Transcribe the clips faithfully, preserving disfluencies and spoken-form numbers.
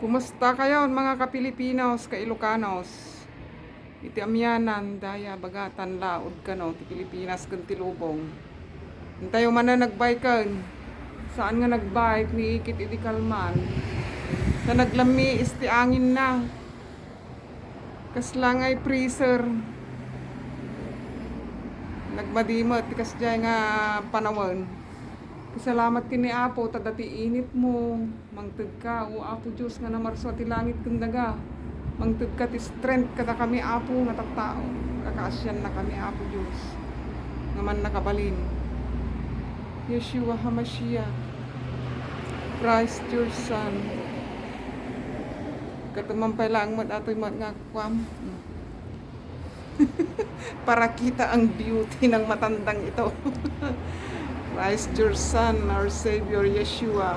Kumusta kayon, mga ka-Pilipinos, ka-Ilocanos? Iti amianan, daya, bagatan, laud kano ti Pilipinas ken ti lubong. Intayo manen nagbike-en. Saan nga nagbike ni Ikit idi kalman. Ta naglammiis ti anginna. Kasla nga freezer. Nagmadi met ti kasdiay nga panawen. Salamat ken ni Apo ta dati initmo. Mangtedka, O Apo Dios nga namarso ti langit ken daga. Mangtedka ti strength kadakami, Apo, nga tattao. Kakaasiannakami, Apo Dios, nga mannakabalin. Yeshua HaMashiach, Christ your Son. Katuman pay laeng met atoy met nga kuam. Para kita ang beauty ng matandang ito. Christ your Son, our Savior, Yeshua.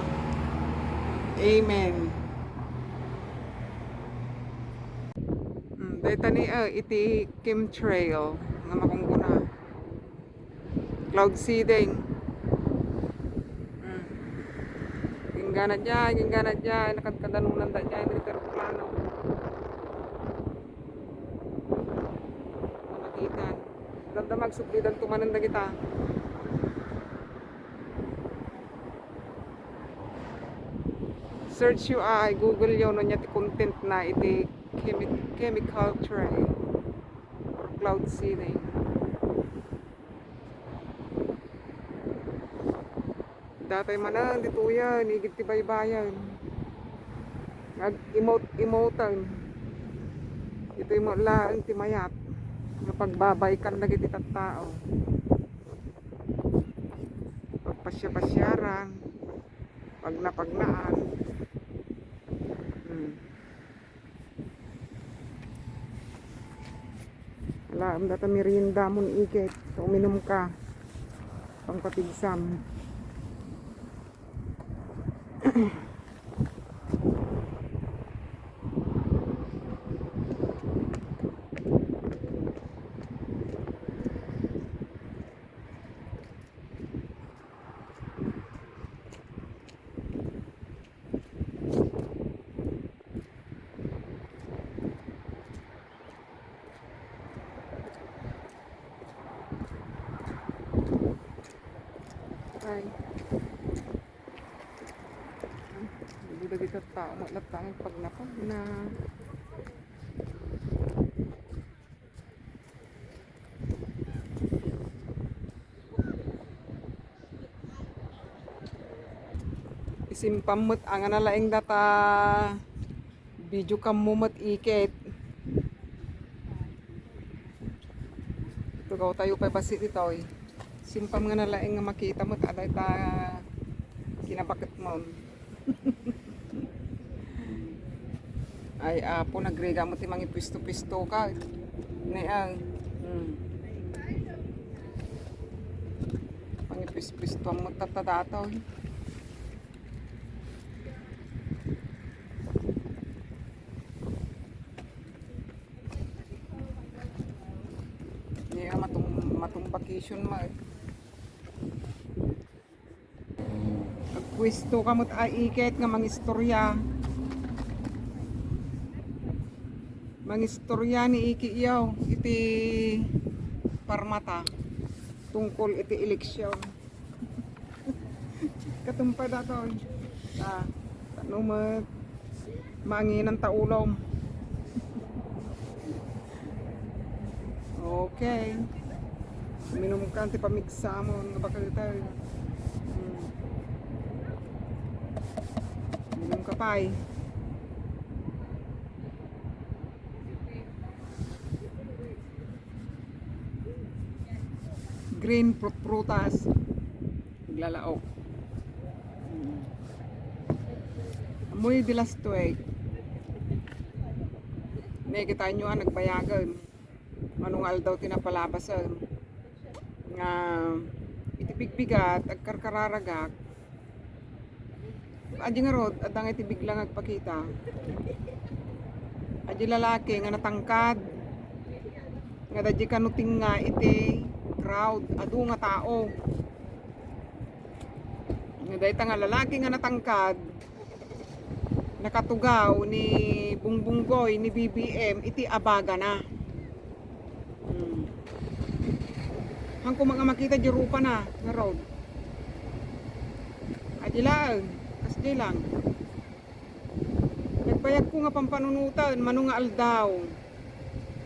Amen. Hmm, dayta ni, ah, iti chemtrail nga makungguna. Cloud seeding. Hmm. Inggana diay, inggana diay, nakadkadanonanda diay, dagiti eroplano. Makitan. Damdama, agsuklidanto manen dagita. Search yo, ay, Google yo, no nia ti content na iti chemi-, chemical trail or cloud seeding. Datay manen ditoyen, igid ti baybayen. Nag-emote-emoten. Ditoy met laeng ti mayat nga pagbabikean dagiti tattao. Pagpasiapasiaran, pagnapagnaan. Hmm. Alaem data meriendamon, Ikit. Uminumka. Pangpapigsam. Ay. Dagiti tattao, met latta nga agpagnapag na. Isimpam met a nga nalaeng data video cammo met, Ikit. Tugawtayo pay bassit ditoy. Simpam nga nalaeng nga makita met a dayta kinabaketmon. Ay, Apo, nagrigat met ti mangipuesto-puesto ka. Ne, ah. Hmm. Mangipuesto-puesto met tatta datoy. Ne, ah, matum-, matum vacation met. Agpuesto ka met a, Ikit, nga mangistorya. Mangistorya ni Iki iyaw iti parmata tungkol iti eleksyon. Katumpay datoy. Ah, no met manginan ta ulom. Okay. Uminumkan ti pamigsamon nga bakal tayo. Hmm. Uminum ka pay. Green fruit, prutas. Naglalaok. Mm. Amoy di last week. Ne, kitaenyo a nagbayagen. Mano nga aldaw ti napalabasen. Nga iti bigbigat, agkarkararagak. Adi ngarud, adda nga iti bigla nga agpakita. Adi lalaki nga natangkad. Nga daddi kanuting nga iti crowd, adu nga tao. Nga dayta nga lalaki nga natangkad, Nakatugaw ni Bungbunggoy ni B B M iti abagana. Hmm. Hanko nga makita di rupana nga road. Adi laeng, kasdi lang. Nagbayagko nga pampanunotan, mano nga aldaw.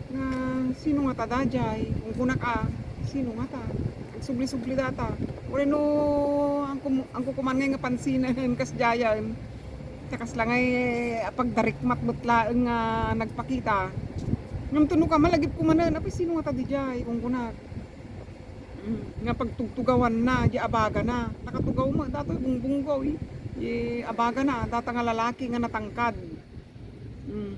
Nga, "Sino ngata daydiay?" Kunkunak a, "Sino ngata?" Agsubli-subli data. Wenno, angko, angko kuman ngay nga pansinen, kasdiayen. Ta kasla ngay, apagdarikmat met laeng nga nagpakita. Ngem tuno ka, malagipko manen, "Apay, sino ngata daydiay?" Kunkunak. Mm, nga pagtugtugawanna, di abagana. Nakatugaw met, datoy Bungbunggoy. Di abagana, data nga lalaki nga natangkad. Mm.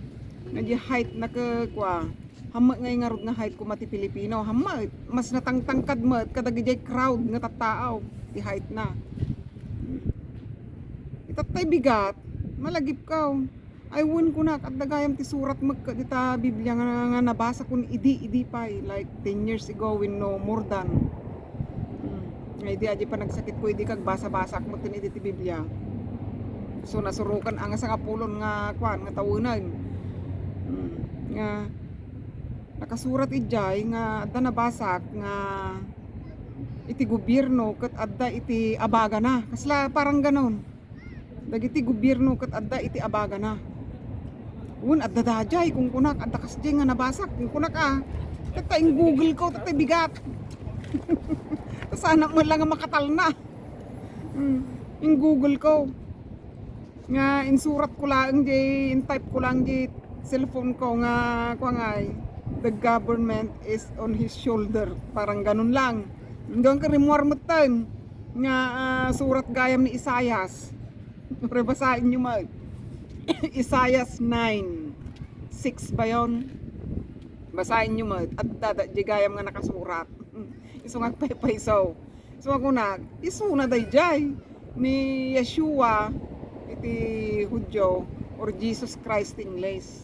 Nga di height na ke, kua, hammet ngay ngarud nga height koma ti Pilipino. Hammet, mas natangtangkad met kadagiti crowd nga tattao ti height na. Mm. Itattay bigat, malagipko. Ay, wen, kunak, adda gayam ti surat met ket dita Biblia nga, nga nabasakon idi, idi pay, like, ten years ago wenno more than. Hmm. Nga idi, adi panagsakitko idi, kagbasa-basak met idi ti Biblia. So, nasurokan a nga sangapulon nga, kuan, nga tawenen. Hmm. Nga, nakasurat idiay nga adda nabasak nga iti gobierno ket adda iti abagana. Kasla parang ganon. Dagiti gobierno ket adda iti abagana. Wen, adda daydiay, kunkunak, adda kasdiay nga nabasak, kunkunak a. Ket ta in-google ko, ta bigat. Ta saanak met la nga makatalna. Hmm, in-google ko. Nga insurat ko laeng di, in-type ko laeng di cellphone ko nga, kua ngay, "The government is on his shoulder." Parang ganun lang. Hanggang ka rimmuar metten nga, ah, surat gayam ni Isaias. Pero basaenyo met. Isaias nine six ba yon? Basaenyo met. Adda, adda, di gayam nga nakasurat. Isu nga agpaypayso. So, ako na, isuna daydiay ni Yeshua iti Judio or Jesus Christ English.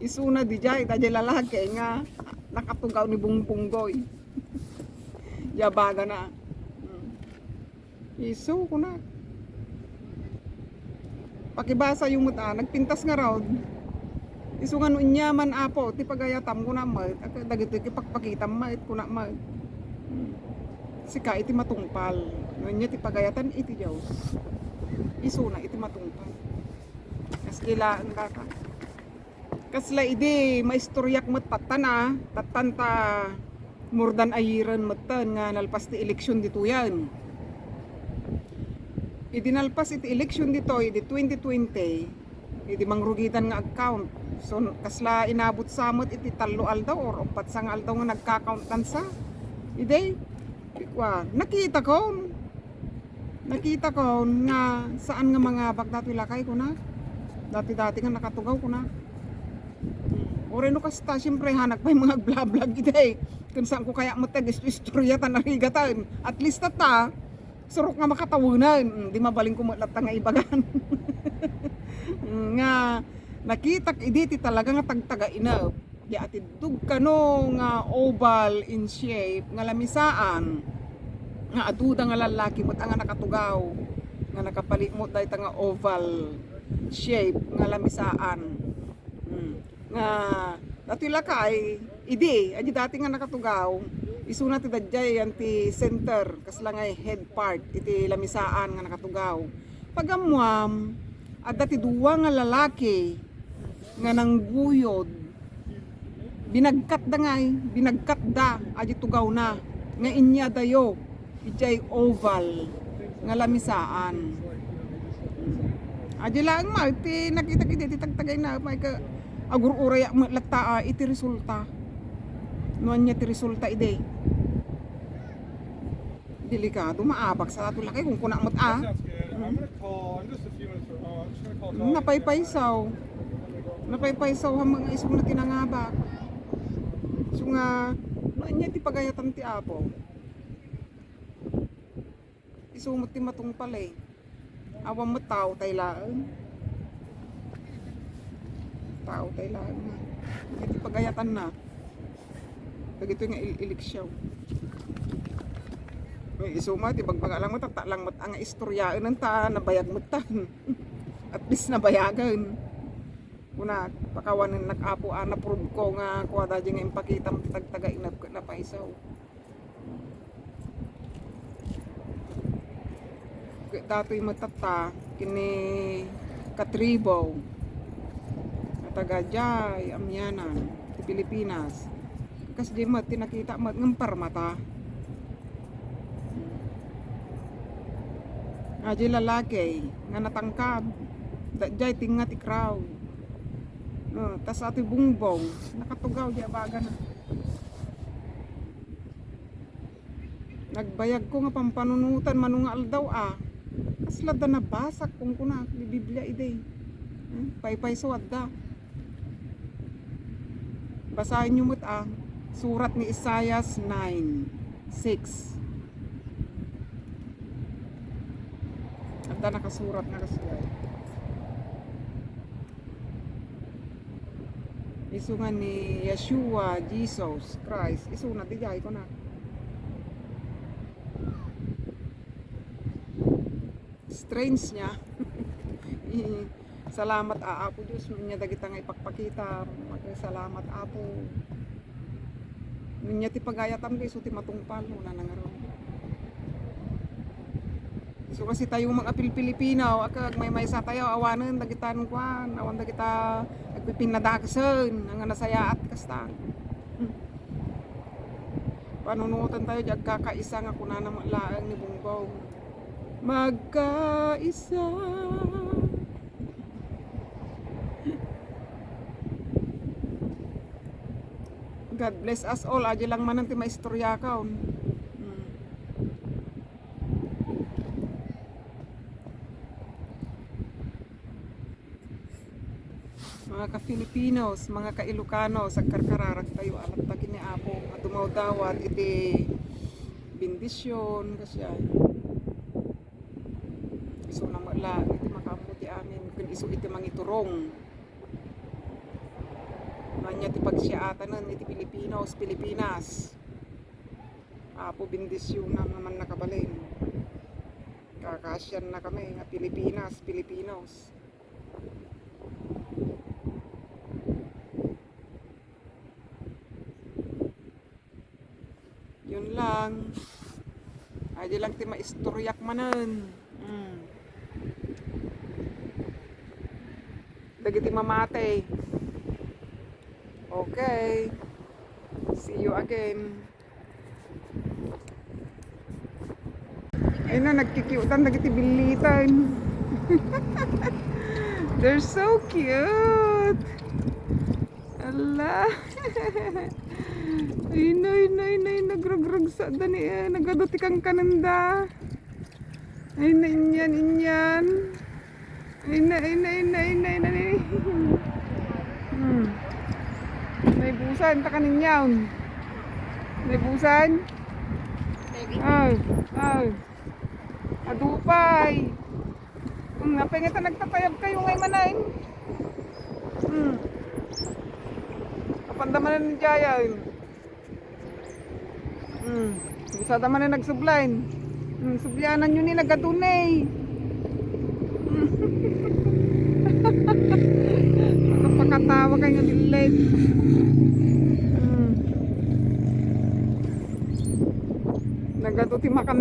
Isuna daydiay, daydiay lalaki nga nakatugaw ni Bungbunggoy. Yabagana. Hmm. Isu, kuna. Pakibasayo met a, nagpintas ngarud. Isu nga no ania man, Apo, ti pagayatam, kuna met, dagitoy ti pakpakitam met, kuna met. Hmm. Sika iti matungpal. No ania ti pagayatan iti Dios. Isuna iti matungpal. Kasla laeng data. Kasla idi, maistoryak met tattan a, tattan ta more than a year-en metten nga nalpas ti eleksyon ditoyen. Idi nalpas iti eleksyon ditoy, idi twenty twenty, idi mangrugidan nga ag-count. So, kasla inabot sa met iti tallo aldaw or uppat sa nga aldaw nga nagka-countdan sa. Idi, kua, nakitakon. Nakitakon nga saan nga mangabak datoy lakay, kuna. Dati-dati nga nakatugaw, kuna. Hmm. Uray no kasta, siyempre, hanak pay mga agblablag iti. Ken saanko kaya met ti agisto-istorya ta narigatan. At least, tatta, surok nga makatawenan. Hmm, di mabalinko met latta nga ibagan. Hmm, nga nakitak idi ti talaga nga tagtagainep. Di atiddog kano nga oval in shape nga lamisaan nga aduda nga lallaki met a nga nakatugaw nga nakapalimot dayta nga oval shape nga lamisaan. Hmm. Nga datoy lakay, idi, adi dati nga nakatugaw, isuna ti daydiay yan ti center, kasla nga head part iti lamisaan nga nakatugaw. Pagammuam, adda ti dua nga lalaki nga nangguyod. Binagkatda ngay, binagkatda, adi tugawna, nga inyadayo idiay oval nga lamisaan. Adi laeng met ti nakitak idi ti tagtagainep, may ka agur-urayak met latta a iti resulta. No ania ti resulta idi? Delikado, maabak sa ato lakay, kunkunak met a. That sounds good. I'm gonna call, I'm just a few minutes, uh, I'm just gonna call Tony. Napaypaysaw. Napaypaysaw, ha, mga isog na tinangabak. So nga, no ania ti pagayatan ti Apo? Isu met ti matungpal, eh. Awan met tao tay laeng. Tao tay laeng. Iti pagayatanna. Dagitoy nga il-, eleksyon. May isu met, ibagbaga lang met, tatta lang met, nga istoryaen ta, nabayag met tan. At least nabayagen. Kuna, pakawanennak, Apo, a, na-prove ko nga kua daydiay nga impakitam ti tagtagainep ket napaiso. Ket datoy met tatta ken ni katribo nga taga diay amianan ti Pilipinas. Kasdiay met ti nakita met ngem parmata. Diay lalaki nga natangkad, da-, diay tengnga ti crowd. No, ta sa ti bungbong, nakatugaw diay a bagana. Nagbayagko nga pampanunotan mano nga aldaw a. Kasla adda nabasa, kunkunak, ti Biblia idi. Hmm, paypayso adda. Basaenyo met a surat ni Isaias nine six. Adda nakasurat nga kasdiay. Isu nga ni Yeshua, Jesus Christ. Isuna diay, kuna. Strange niya. I-, salamat, a, Apo Dios, no ania dagita nga ipakpakita. Magsalamat, Apo. No ania ti pagayatam, isu ti matungpal, no, nanangarong. So, kasi tayo mga Pil-, Pilipino, ag-, agmaymaysa tayo, awanen dagita, kuan, awan dagita agpipinnadakesen, nga nasayaat kasta. Hmm. Panunoten tayo, di agkakaisa nga kunana met laeng ni Bungbong. Magkaisa. God bless us all. Adi lang manen ti maistoryakan. Hmm. Mga ka-Filipinos, mga ka-Ilocanos, agkarkararak tayo, alatta ken ni Apo nga dumawdawat iti bendisyon, kasdiay. Isuna met laeng iti makaammo ti amin, ken isu iti mangiturong. Ania ti pagsiatanen iti Filipinos, Pilipinas. Apo, bendisyonam nga mannakabalin. Kakasiannakami nga Pilipinas, Filipinos. Yun lang. Adi lang ti maistoryak manen. Hmm. Dagiti mamati. Okay. See you again. Ay na, nagkikiutan dagiti billitan. They're so cute. Ala. Ay, nay, nay, nay, nagrugrugsa da ni, eh, nagadu ti kankanenda. Ay, na, inyan, inyan. Ay, na, ay, na, ay, na, ay, na, ay, na, ay. Hmm. Naibusan, ta kaninyaon. Naibusan? Ay, ay. Adupay. Hmm, apay nga ta nagtatayab kayo ngay manen. Hmm. Apanda manen ni Jayan. Hmm. Usada manen nagsublain. Hmm, sublianan yo ni nagadu ni. Napakatawa kayo nga billet. Hmm. Nagadu ti makan